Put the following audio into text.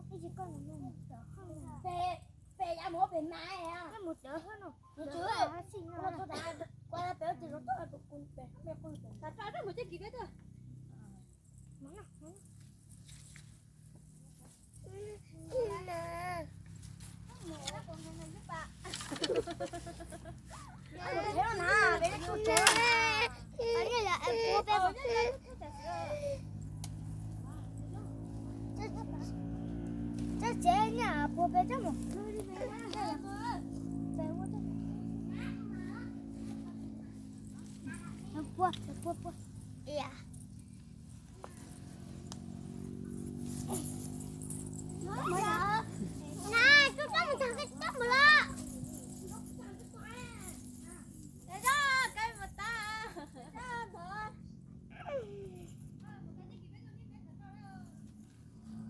Peb, peb yav mus pem mas, mus cawv no, mus cawv, ua tus tas, ua pem tus zoo tuaj pem, pem, pem, pem, tas tso rau mus coj kis peb tuaj. Txog tsev na, puag pem tsob mus. Puag, puag, puag. Ia.